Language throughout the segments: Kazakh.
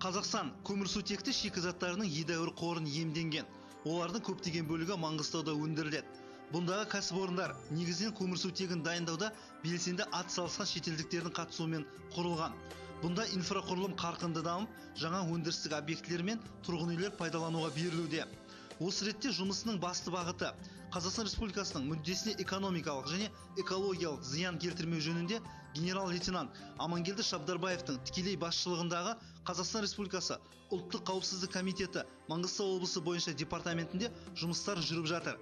Қазақстан көмірсутекті шикізаттарының едәуір қорын иемденген. Олардың көптеген бөлігі Маңғыстауда өндіріледі. Бұндағы кәсіпорындар негізінен көмірсутегін дайындауда белсенді ат салысқан шетелдіктердің қатысуымен құрылған. Бұнда инфрақұрылым қарқынды дамып, жаңа өндірістік объектілер мен тұрғын үйлер пайдалануға берілуде. Осы ретте жұмысының басты бағыты Қазақстан Республикасының мүддесіне экономикалық және экологиялық зиян келтірмеу жөнінде генерал-лейтенант Амангелді Шабдарбаевтың тікелей басшылығындағы Қазақстан Республикасы Ұлттық қауіпсіздік комитеті Маңғыстау облысы бойынша департаментінде жұмыстар жүріп жатыр.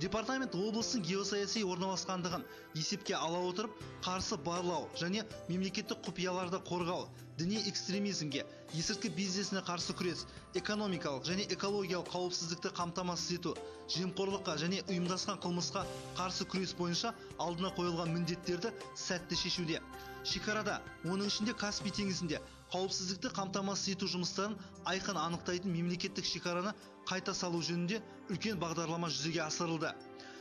Департамент облыстың геосаяси орналасқандығын есепке ала отырып, қарсы барлау және мемлекеттік құпияларды қорғау, діни экстремизмге, есірткі бизнесіне қарсы күрес, экономикалық және экологиялық қауіпсіздікті қамтамасыз ету, жемқорлыққа және ұйымдасқан қылмысқа қарсы күрес бойынша алдына қойылған міндеттерді сәтті шешуде. Шекарада, оның ішінде Каспий теңізінде қауіпсіздікті қамтамасыз ету жұмыстарын айқын анықтайтын мемлекеттік шекараны қайта салу жөнінде үлкен бағдарлама жүзеге асырылды.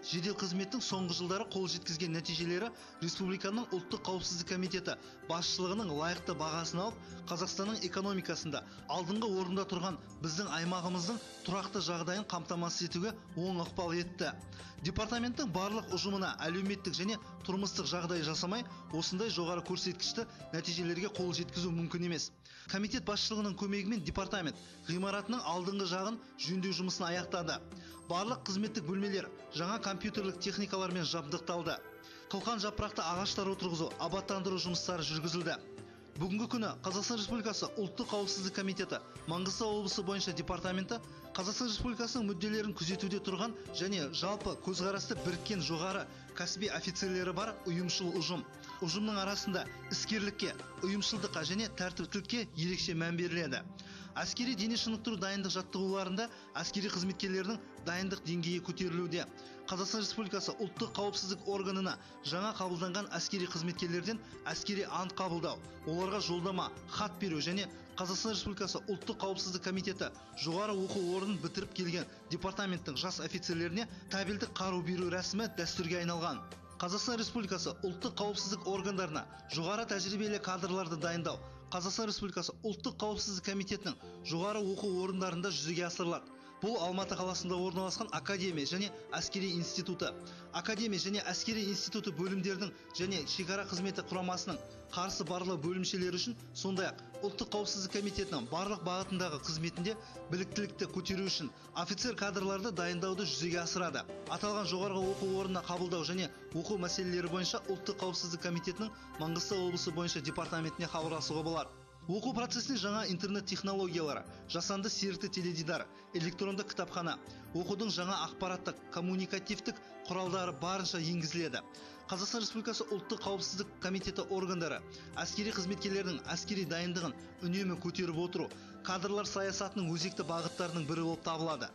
Жедел қызметтің соңғы жылдары қол жеткізген нәтижелері республиканың Ұлттық қауіпсіздік комитеті басшылығының лайықты бағасын алып, Қазақстанның экономикасында алдыңғы орында тұрған біздің аймағымыздың тұрақты жағдайын қамтамасыз етуге оң ықпал етті. Департаменттің барлық ұжымына әлеуметтік және тұрмыстық жағдай жасамай, осындай жоғары көрсеткішті нәтижелерге қол жеткізу мүмкін емес. Комитет басшылығының көмегімен департамент ғимаратының алдыңғы жағын жөндеу жұмысын аяқтады. Барлық қызметтік бөлмелер жаңа компьютерлік техникалармен жабдықталды. Қылқан жапырақты ағаштар отырғызу, абаттандыру жұмыстары жүргізілді. Бүгінгі күні Қазақстан Республикасы Ұлттық қауіпсіздік комитеті Маңғыстау облысы бойынша департаменті Қазақстан Республикасының мүдделерін күзетуде тұрған және жалпы көзқарасты біріккен жоғары кәсіби офицерлері бар ұйымшыл ұжым. Ұжымның арасында іскерлікке, ұйымшылдыққа және тәртіптілікке ерекше мән беріледі. Әскери дене шынықтыру дайындық жаттығуларында әскери қызметкерлердің дайындық деңгейі көтерілуде. Қазақстан Республикасы Ұлттық қауіпсіздік органына жаңа қабылданған әскери қызметкерлерден әскери ант қабылдау, оларға жолдама, хат беру және Қазақстан Республикасы Ұлттық қауіпсіздік комитеті жоғары оқу орнын бітіріп келген департаменттің жас офицерлеріне табельдік қару беру рәсімі дәстүрге айналған. Қазақстан Республикасы Ұлттық қауіпсіздік органдарына жоғары тәжірибелі кадрларды дайындау Қазақстан Республикасы Ұлттық қауіпсіздік комитетінің жоғары оқу орындарында жүзеге асырылады. Бұл Алматы қаласында орналасқан Академия және әскери институты. Академия және әскери институты бөлімдерінің және шекара қызметі құрамасының қарсы барлау бөлімшелері үшін, сондай-ақ Ұлттық қауіпсіздік комитетінің барлық бағытындағы қызметінде біліктілікті көтеру үшін офицер кадрларды дайындауды жүзеге асырады. Аталған жоғарғы оқу орнына қабылдау және оқу мәселелері бойынша Ұлттық қауіпсіздік комитетінің Маңғыстау облысы бойынша департаментіне хабарласуға болады. Оқу процесіне жаңа интернет технологиялары, жасанды серікті теледидар, электронды кітапхана, оқудың жаңа ақпараттық, коммуникативтік құралдары барынша енгізіледі. Қазақстан Республикасы Ұлттық қауіпсіздік комитеті органдары әскери қызметкерлердің әскери дайындығын үнемі көтеріп отыру кадрлар саясатының өзекті бағыттарының бірі болып табылады.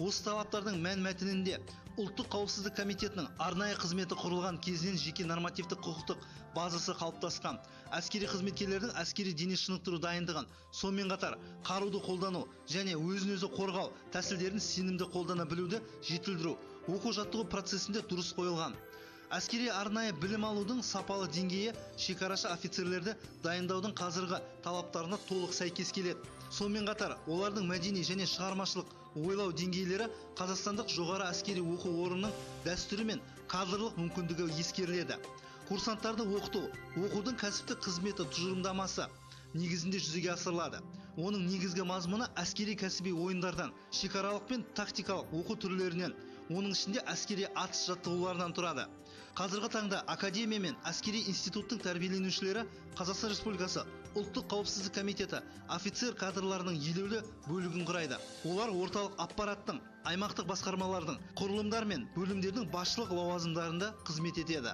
Осы талаптардың мән мәтінінде Ұлттық қауіпсіздік комитетінің арнайы қызметі құрылған кезінен жеке нормативтік құқықтық базасы қалыптасқан. Әскери қызметкерлердің әскери дене шынықтыру дайындығын, сонымен қатар қаруды қолдану және өзін-өзі қорғау тәсілдерін сенімді қолдана білуді жетілдіру оқу жаттығу процесінде дұрыс қойылған. Әскери арнайы білім алудың сапалы деңгейі шекарашы офицерлерді дайындаудың қазіргі талаптарына толық сәйкес келеді. Сонымен қатар олардың мәдени және шығармашылық ойлау деңгейлері қазақстандық жоғары әскери оқу орнының дәстүрі мен кадрлық мүмкіндігі ескеріледі. Курсанттарды оқыту, оқудың кәсіптік қызметі тұжырымдамасы негізінде жүзеге асырылады. Оның негізгі мазмұны әскери кәсіби ойындардан, шекаралық пен тактикалық оқу түрлерінен, оның ішінде әскери атыс жаттығуларынан тұрады. Қазіргі таңда академия мен әскери институттың тәрбиеленушілері Қазақстан Республикасы Ұлттық қауіпсіздік комитеті офицер кадрларының елеулі бөлігін құрайды. Олар орталық аппараттың, аймақтық басқармалардың, құрылымдар мен бөлімдердің басшылық лауазымдарында қызмет етеді.